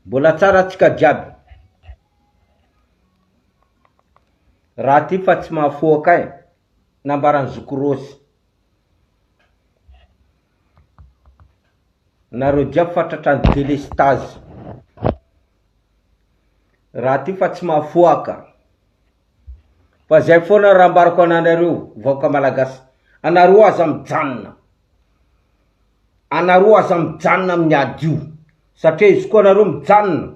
Mbola tsara tsika jiaby. Raha ty fa tsy mahafoaka e. Nambaran'i zoky Rosy. Nareo jiaby fa tratran'ny delestazy. Raha ty fa tsy mahafoaka. Fa zay foana raha ambarako anareo vahoaka malagasy. Anareo aza mijanona. Anareo aza mijanona amin'ny ady io. Satria izy koa anareo mijanona,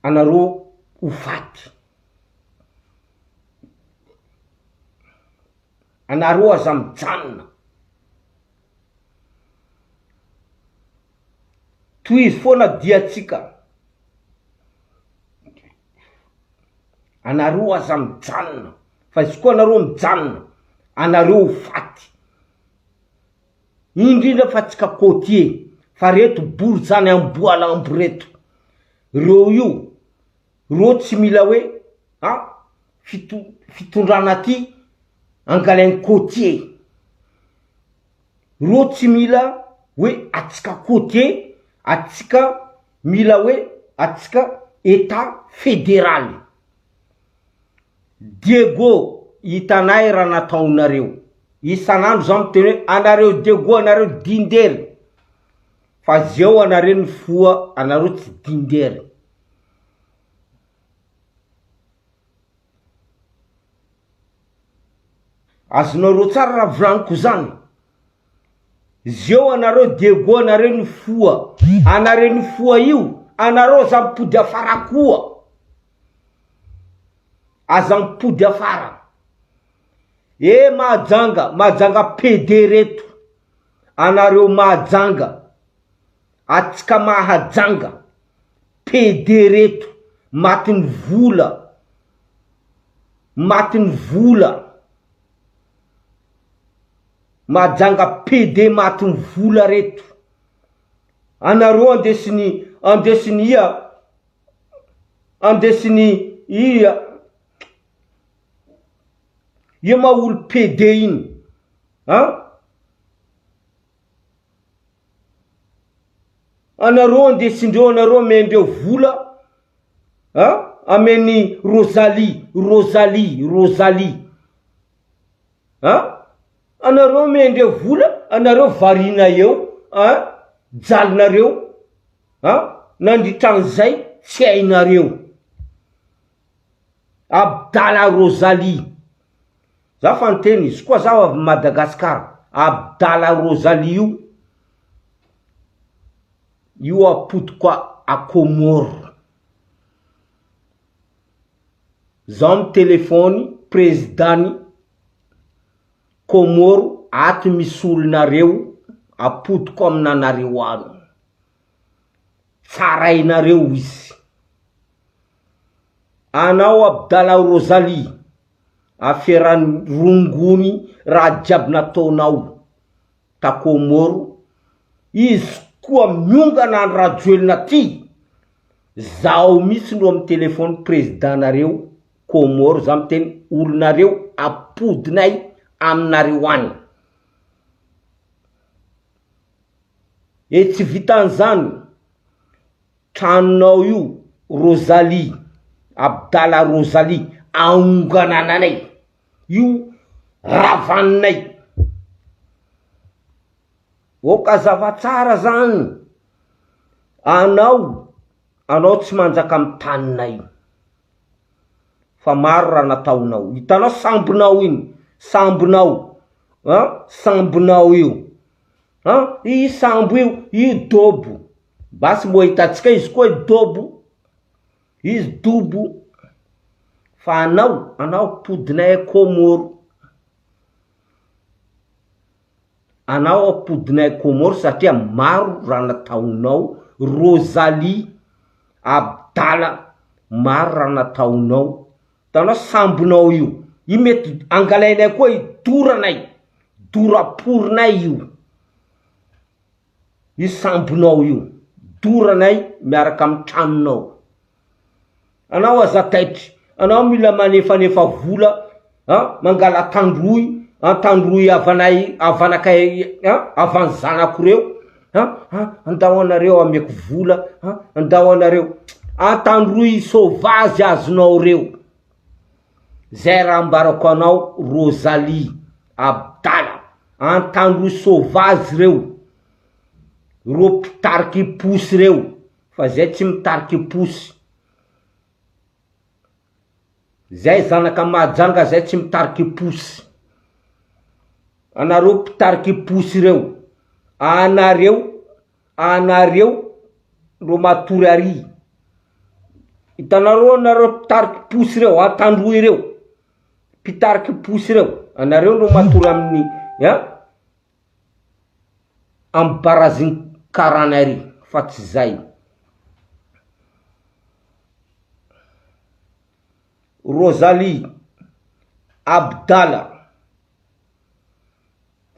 anareo ho faty. Anareo aza mijanona. Tohizo foana diantsika. Anareo aza mijanona. Fa izy koa anareo mijanona, anareo ho faty. Indrindra fa tsika côtier, fa reto bory zany amboalambo reto, reo io, reo tsy mila hoe an, fito- fitondrana aty angalainy côtier, reo tsy mila hoe atsika côtier, atsika mila hoe atsika etat federaly. Diego hitanay raha nataonareo. Isan'andro zaho miteny hoe anareo Diego anareo dindery fa zeo anareo nifoha anareo tsy dindery. Azonareo tsara raha volaniko zany. Zeo anareo Diego anareo nifoha anareo nifoha io anareo za mipody afara koa. Aza mipody afara. Eh Mahajanga, Mahajanga PD reto. Anareo Mahajanga, atsika Mahajanga, PD reto, matin'ny vola, matin'ny vola. Mahajanga PD matin'ny vola reto. Anareo andesin'ny andesin'ny ia Andesin'i ia ia ma olo PD iny an? Anareo andesindreo anareo amendreo vola an? Amen'i Rosalie, Rosalie, Rosalie an? Anareo amendreo vola, anareo variana eo an? Jalinareo. An! Nandritra an'izay tsy hainareo. Abdala Rosalie. Za fa niteny izy koa zaho avy Madagascar. Abdala Rosalie io io apodiko a Comores. Zaho mitelefony président-ny Comores ato misy olonareo apodiko aminanareo any. Tsarainareo izy. Anao Abdallah Rosalie, aferan'ny rongony raha jiaby nataonao ta Comores, izy koa miongana any Rajoelina ty, zaho mihitsy no amin'ny téléphone président nareo Comores, za miteny olonareo apodinay aminareo any. E tsy vitan'izany, tranonao io Rosalie, Abdala Rosalie, aonganananay, io ravaninay. Ok hazava tsara zany, anao, anao tsy manjaka amin'ny taninay, fa maro raha nataonao, hitanao sambonao iny, sambonao, an, sambonao io. An! I sambo io, io dobo. Basy mbo hitantsika izy koa dobo, izy dobo. Fa anao, anao ampodinay a Comores. Anao ampodinay a Comores satria maro raha nataonao, Rosalie, Abdala, maro raha nataonao. Hitanao sambonao io, io mety angalainay koa io, doranay, doram-porinay io, io sambonao io, doranay miaraka amin'ny tranonao. Anao aza taitra, anao mila manefanefa vola an, mangala tandroy, an tandroy havanay, havanakay an, havan'ny zanako reo. Ha ha andao anareo ameko vola ha andao anareo. Antandroy sauvage azonao reo. Zay raha ambarako anao Rosalie Abdala. Antandroy sauvage reo. Reo mpitariky posy reo fa zay tsy mitariky posy. Zay zanaka Mahajanga zay tsy mitariky posy. Anareo mpitariky posy reo, anareo, anareo ro matory ary. Hitanareo anareo mpitariky posy reo, Antandroy reo, mpitariky posy reo, anareo ro matory amin'ny an, amy barazin'ny karana ary fa tsy zay. Rosalie Abdala,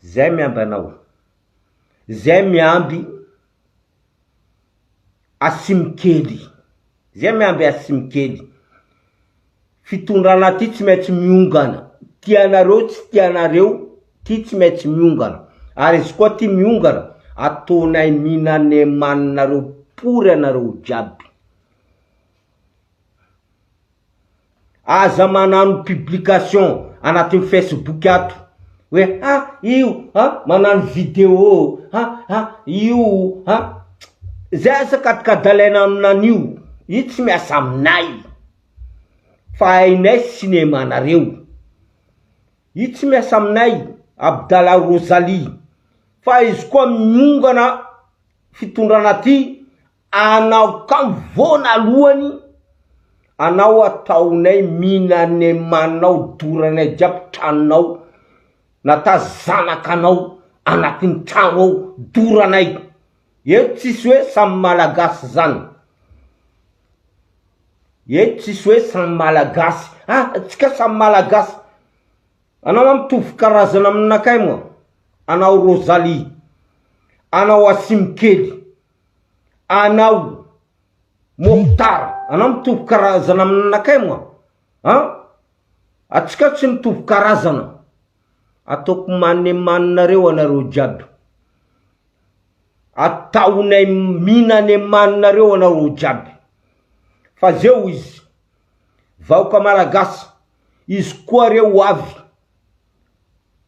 zay miamby anao, zay miamby Asimokely, zay miamby Asimokely, fitondrana ty tsy maintsy miongana, tianareo tsy tianareo ty tsy maintsy miongana, ary izy koa ty miongana ataonay minanemanareo pory anareo jiaby. Aza manano publication anatin'ny facebook ato hoe ha io ha manano video ha ha io ha zay aza kadikadalaina aminan'io io tsy miasa aminay fa hainay cinéma-nareo io tsy miasa aminay Abdallah Rosalie fa izy koa miongana fitondrana aty Anao kamo vonalohany anao ataonay minanemanao doranay jiaby tranonao nata zanakanao anatin'ny trano ao doranay eto tsisy hoe samy malagasy zany eto tsisy hoe samy malagasy ah tsika samy malagasy anao ma mitovy karazana aminakay moa anao rosalie anao asimokely Anao Mokhtar, anao mitovy karazana aminakay moa an! Atsika tsy mitovy karazana, ataoko manemaninareo anareo jiaby, ataonay minanemanareo anareo jiaby, fa zeo izy, vahoaka malagasy, izy koa re ho avy,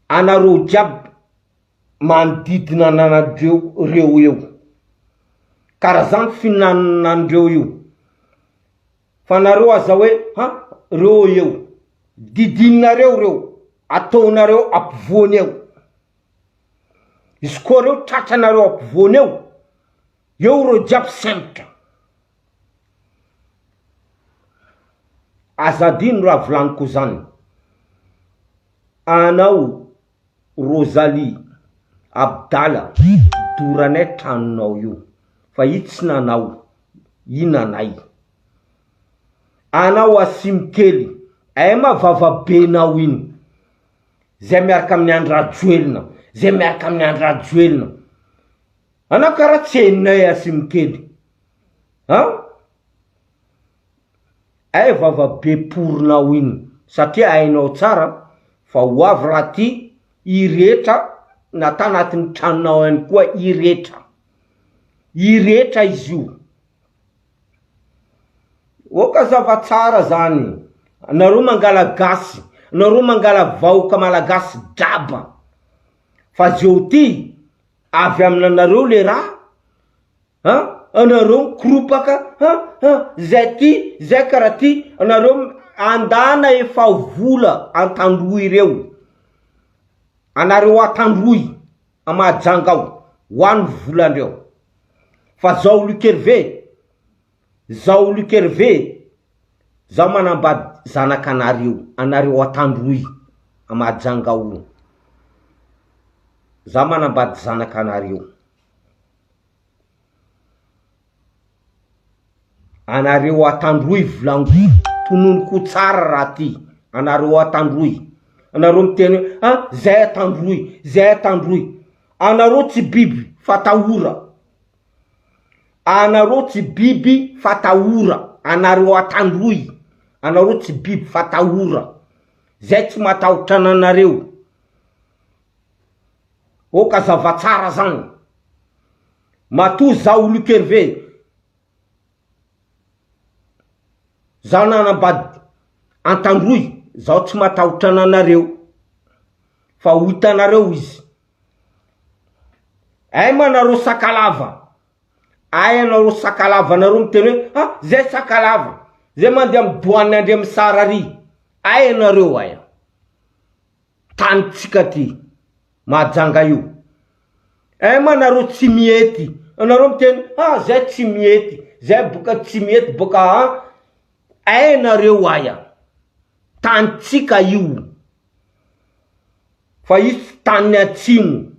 anareo jiaby manodidina ananadreo reo eo kara zany fihinanandreo io fa nareo aza hoe ha reo eo didininareo reo ataonareo ampovoany eo izy koa reo tratranareo ampovoany eo eo reo jiaby sempotra aza adino raha volaniko zany anao Rosalie, Abdala, doranay tranonao io fa i tsy nanao, i nanay. Anao asimo kely, ay ma vavabenao iny, zay miaraka amin'ny Andry Rajoelina, zay miaraka amin'ny Andry Rajoelina. Anao karaha tsy hainay asimo kely, an? Ay vava be porinao iny satria hainao tsara fa ho avy raha ty hiretra na tanatin'ny tranonao ihany koa hiretra, hiretra izy io. Oka zava tsara zany, nareo mangala gasy, nareo mangala vahoka malagasy draba, fa zeo ty avy aminanareo le raha An! Anareo mikoropaka an! An! Zay ty, zay karaha ty, anareo andana efa vola Antandroy ireo, anareo Antandroy a Mahajanga ao, ho any volandreo, fa zao Luc Hervé, zao Luc Hervé, zaho manambady zanakanareo, anareo Antandroy a Mahajanga ao io, zaho manambady zanakanareo. Anareo Antandroy volagniko, tononiko tsara raha ty, anareo Antandroy, anareo miteny hoe ah zay Antandroy, zay Antandroy, anareo tsy biby fatahora, anareo tsy biby fatahora, anareo Antandroy, anareo tsy biby fatahora, zay tsy matahotra ananareo. Oka zava tsara zany. Matoa zaho Luc Hervé, zaho nanambady Antandroy, zaho tsy matahotra anareo fa ho hitanareo izy. Ay ma nareo sakalava, ay anareo sakalava nareo miteny hoe ah zay sakalava, zay mandeha amy douane Andriamisara ary, ay anareo ay. Tanintsika ty Mahajanga io. Eh ma nareo tsy mihety, anareo miteny ah zay tsy mihety, zay boka tsy mihety boka ah, eh nareo aia, tanintsika io, fa io tsy tanin'ny atsimo,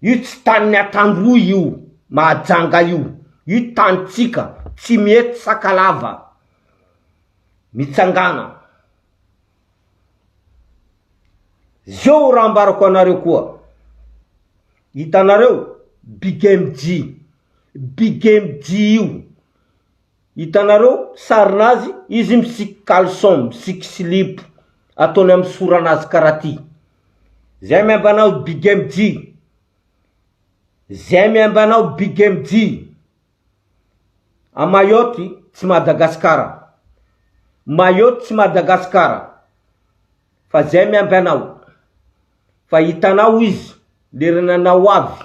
io tsy tanin'ny Antandroy io, Mahajanga io, io tanintsika, tsy mihety Sakalava, mitsangàna. Zao raha ambarako anareo koa, hitanareo big MJ, big MJ io, hitanareo sarinazy izy misiky caleçon, misiky silipo, ataony amy soranazy karaha ty, zay miamby anao big MJ, zay miamby anao big MJ. A Mayotte tsy Madagascar. Mayotte tsy Madagascar. Fa zay miampy anao. Fa hitanao izy lerany anao avy.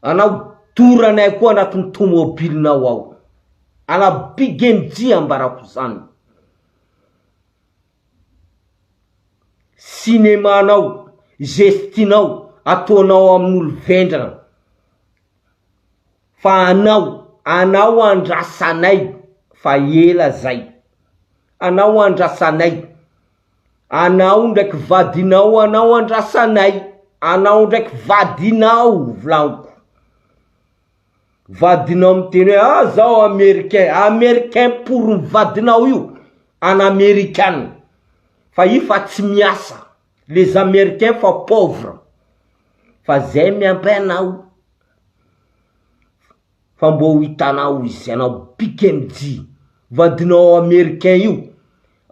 Anao doranay koa anatin'ny tomobilinao ao. Ana big MJ ambarako zany. Cinéma-nao, gestinao ataonao amin'olo vendrana. Fa anao, anao andrasanay fa ela zay, anao andrasanay, anao ndraiky vadinao anao andrasanay, anao ndraiky vadinao volagniko, vadinao miteny hoe ah zaho americain, americain pour ny vadinao io, an'amerikana, fa io fa tsy miasa, les americains fa pauvre, fa zay miampy anao. Fa mbô ho hitanao izy anao big MJ vadinao americain io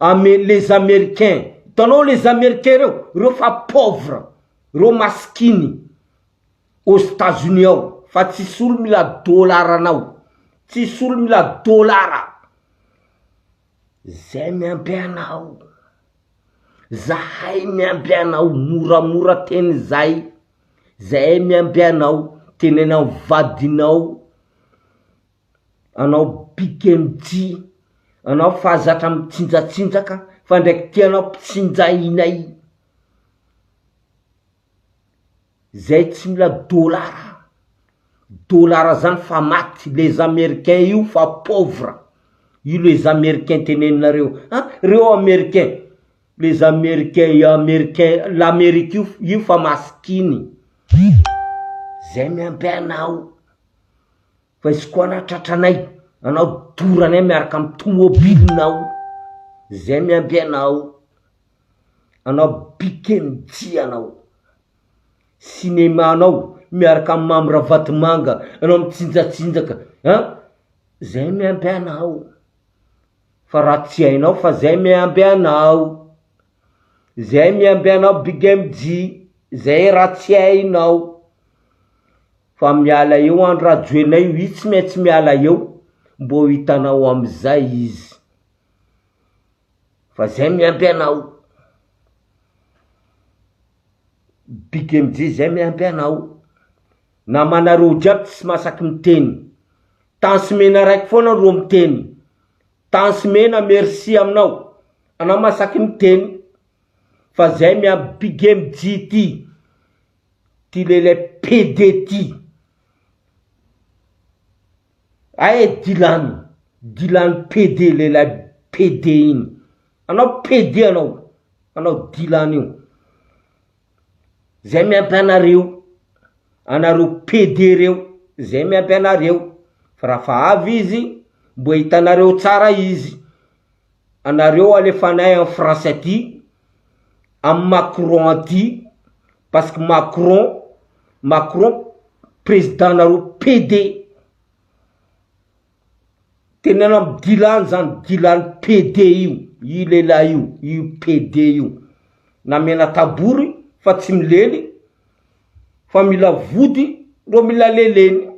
ame les americains hitanao les americains reo reo fa pauvre reo masikiny aux Etats Unis ao fa tsisy olo mila dolaranao tsisy olo mila dolara zay miampy anao zahay miampy anao moramora teny zay Zahay miamby anao, teneno am vadinao, anao big MJ, anao fa zatra mitsinjatsinjaka fa ndraiky ty anao mpitsinjainay, zay tsy mila dolara, dolara zany fa maty, les americains io fa pauvre, io les americains teneninareo, ah reo americains. Les americains americains l'amerique io io fa masikiny zay miampy anao fa izy koa anao tratranay anao doranay miaraka amy tomobilinao zay miampy anao anao bikemjy anao cinéma-nao miaraka amy mamy ravatomanga anao mitsinjatsinjaka an zay miampy anao. Fa raha tsy hainao fa zay miamby anao, zay miamby anao big MJ, zay raha tsy hainao, fa miala eo Andry Rajoelina io, izy tsy maintsy miala eo, mbô hitanao amizay izy, fa zay miamby anao, big MJ zay miamby anao, namanareo jiaby tsy masaky miteny. Tansy mena raiky foana ro miteny. Tansy mena merci aminao. Anao masaky miteny. Fa zay miampy big MJ ty. Ty lelay PD ty. Ay Dylan. Dylan PD lelay PD iny. Anao PD anao. Anao Dylan io. Zay miampy anareo, anareo PD reo, zay miampy anareo, fa raha fa avy izy, mbo hitanareo tsara izy, anareo alefanay en France aty, amy Macron aty, parce que Macron, Macron président nareo PD. Teneno am Dylan zany, Dylan PD io, io lehilahy io, io PD io. Namena tabory fa tsy milely fa mila vody. Ndreo mila leleny.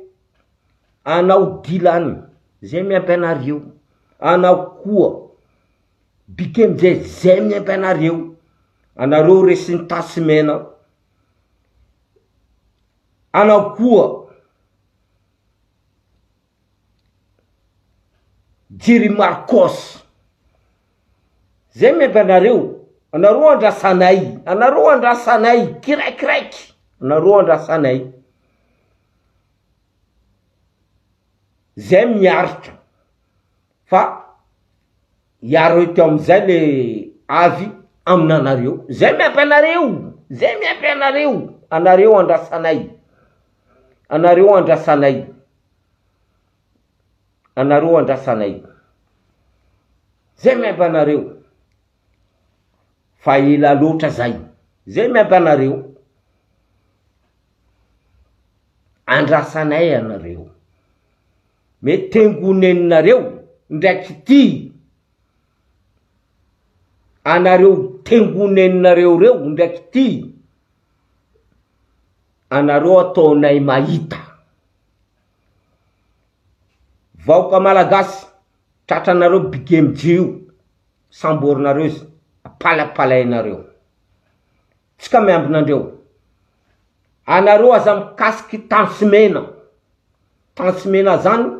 Anao dilany zay miampy anareo. Anao koa bikemjay zay miampy anareo. Anareo resin'ny tasy mena. Anao koa Jerry Marcos. Zay miampy anareo. Anareo andrasanay. Anareo andrasanay kiraikiraiky. Anareo andrasanay. Zay miaritra fa hiaro eto amizay le avy aminanareo. Zay miampy anareo. Zay miampy anareo. Anareo andrasanay. Anareo andrasanay. Anareo andrasanay. Zay miampy anareo. Fa ela loatra zay. Zay miampy anareo. Andrasanay anareo. Mety tengoneninareo ndraiky ty. Anareo tengoneninareo reo ndraiky ty. Anareo ataonay mahita. Vahoaka malagasy, tratranareo big MJ io, samborinareo izy, apalapalainareo. Tsika miambina andreo. Anareo aza mikasiky tansimena. Tansimena zany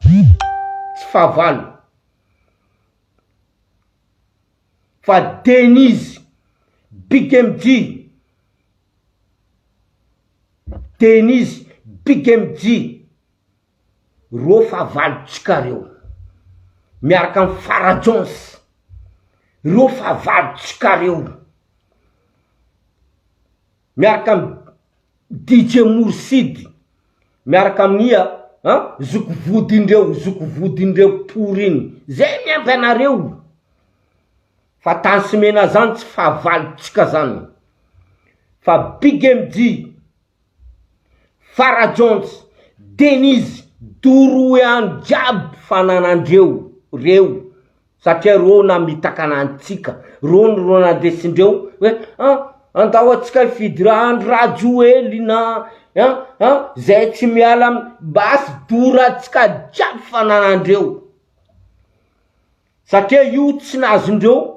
tsy fahavalo. Fa Denise, big MJ, Denise, big MJ, reo fahavalontsika reo. Miaraka am Fara Jones, reo fahavalontsika reo. Miaraka am DJ Moursidy, miaraka amin'ia an zoky vodindreo, zoky vodindreo pory iny, zay miampy anareo. Fa tany sy mena zany tsy fahavalontsika zany. Fa Big MJ, Farah Jones, Denise, doroy any jiaby fananandreo reo satria reo namitaka anantsika, reo no nandesindreo hoe an andao antsika hifidy raha Andry Rajoelina an an zay tsy miala am basy dorantsika jiaby fananandreo satria io tsy nazondreo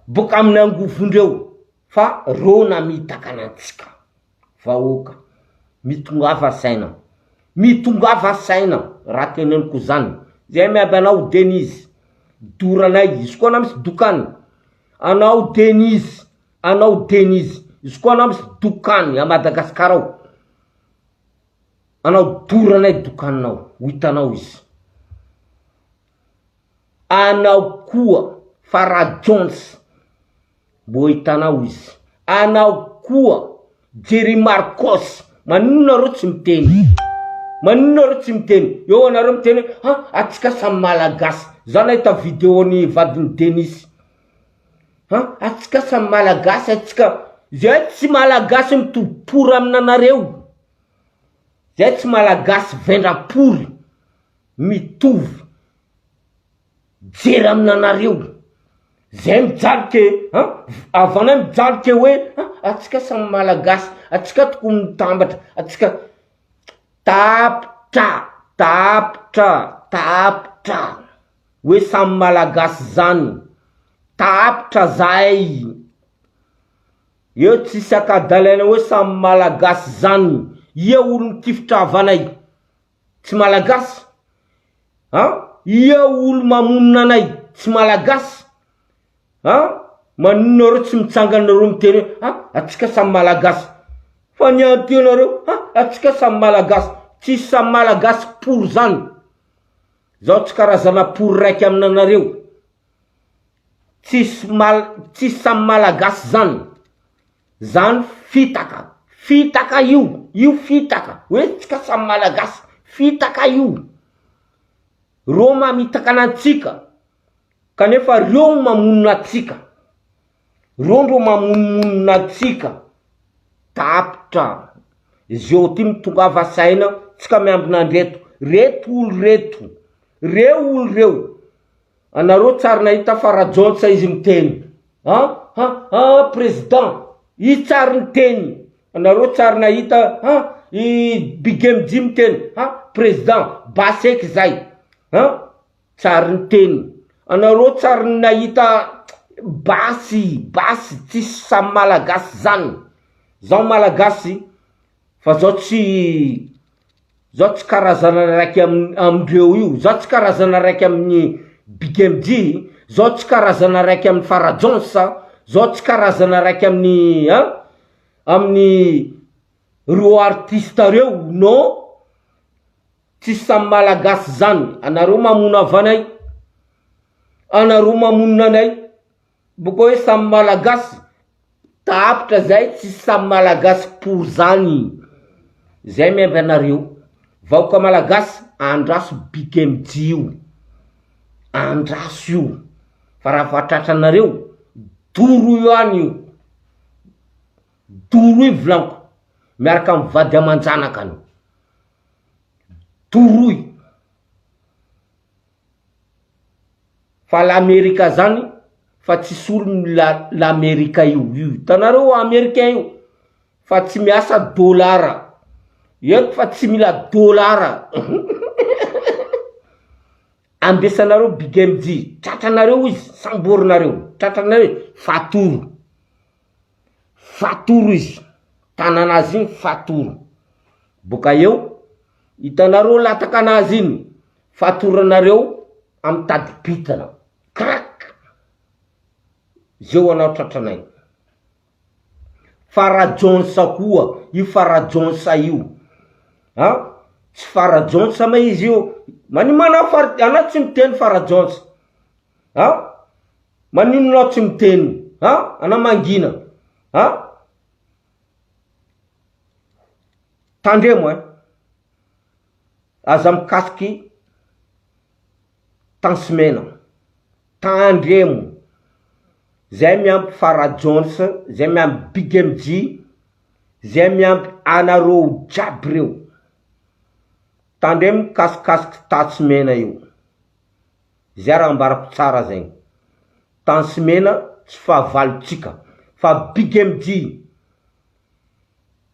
Boka amin'ny angovondreo fa reo namitaka anantsika vahoaka mitongava saina mitongava saina raha teneniko zany zay miaby anao Denise doranay izy koa anao misy dokany anao Denise anao Denise izy koa anao misy dokany a Madagasikara ao anao doranay dokaninao ho hitanao izy. Anao koa fa ra Jones mbô hitanao izy. Anao koa Jerry Marcos maninona nareo tsy miteny? Maninona nareo tsy miteny? Eo anareo miteny hoe ha atsika samy malagasy. Za nahita video ny vadin'i Denis. Ha atsika samy malagasy atsika zay tsy malagasy mitovy pory aminanareo. Zay tsy malagasy vendra-pory. mitovy jery aminanareo zay mijaly ke an havanay mijaly ke hoe an atsika samy malagasy atsika tokony mitambatra atsika tapitra tapitra tapitra hoe samy malagasy zany tapitra zay eo tsisy akadalaina hoe samy malagasy zany ia olo mitifitra havanay Tsy malagasy an! Ia olo mamonona anay tsy malagasy an! Maninona nareo tsy mitsangana nareo miteny hoe an! Atsika samy malagasy fa ny anty anareo an! Atsika samy malagasy tsisy samy malagasy pory zany zaho tsy karazana pory raiky aminanareo tsisy mal- tsisy samy malagasy zany. Zany fitaka, fitaka io, io fitaka, hoe tsika samy malagasy, fitaka io, reo mamitaka antsika, kanefa reo mamonona antsika, reo ndro mamonomonona antsika, tapitra, zeo ty mitongava saina, tsika miambina andreto, reto olo reto, reo olo reo, anareo tsary nahita fa rajontsa izy miteny, an, an, an président. Izy tsary niteny, anareo tsary nahita ha i Big MJ miteny ha président basy eky zay ha tsary niteny, anareo tsary nahita basy basy tsisy samy malagasy zany, zaho malagasy fa zaho tsy zaho tsy karazana raiky amindreo io, zaho tsy karazana raiky amin'ny Big MJ, zaho tsy karazana raiky amin'ny Fara Jones, zaho tsy karazana raiky amin'ny an amin'ny reo artiste reo, non, tsisy samy malagasy zany, anareo mamono havanay, anareo mamono anay, Boko hoe samy malagasy, tapitra zay tsy samy malagasy pour zany, zay miamby anareo, vahoaka malagasy andraso big MJ io, andraso io, fa raha vao tratranareo doro io any io, doro io volaniko, miaraka amy vady aman-janakany, doroy. Fa l'amerika zany fa tsisy olony la l'amerika io io hitanareo americain io fa tsy miasa dolara eto fa tsy mila dolara ambesanareo big MJ tratranareo izy samborinareo tratranareo fatoro fatoro izy tananazy iny fatoro boka eo hitanareo lataka anazy iny Fatoranareo am tady bitana crack zeo anao tratranay Fara Jones koa io Fara Jones io a tsy Fara Jones ma izy io manino ma anao far anao tsy miteny Fara Jones a manino anao tsy miteny a anao mangina a tandremo ein Aza mikasiky tansimena, tandremo, zay miampy Fara Jones, zay miampy Big MJ, zay miampy anareo jiaby reo, tandremo mikasikasiky tansimena io, zay raha ambarako tsara zegny, tansimena tsy fahavalontsika fa Big MJ,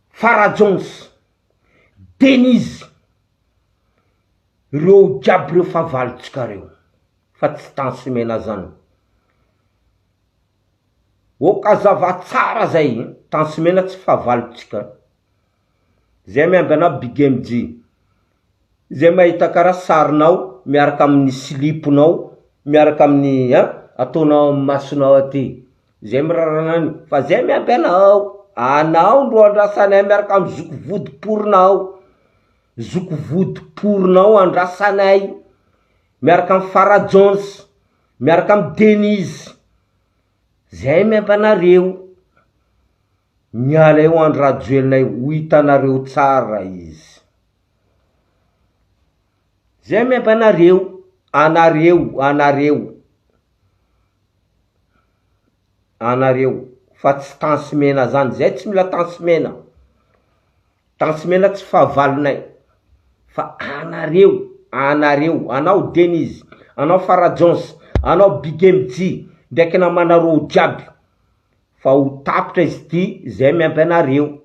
Fara Jones. Denise, reo jiaby reo fahavalontsika reo fa tsy tansimena zany, ok azava tsara zay, tansimena tsy fahavalontsika, zay miamby anao big MJ, zay mahita karaha sarinao miaraka amin'ny siliponao miaraka amin'ny an ataonao amin'ny masonao aty. Zay mirara anany fa zay miampy anao, anao no andrasanay miaraka am zoky vody porinao, zoky vody porinao andrasanay miaraka am Fara Jones, miaraka am Denise, zay miampy anareo, miala eo Andry Rajoelina io ho hitanareo tsara izy, zay miampy anareo, anareo, anareo. anareo fa tsy tansimena zany, zay tsy mila tansimena, tansimena tsy fahavalonay fa anareo, anareo, anao Denise, anao Fara Jones, anao Big MJ ndraiky namanareo jiaby fa ho tapitra izy ty zay miampy anareo.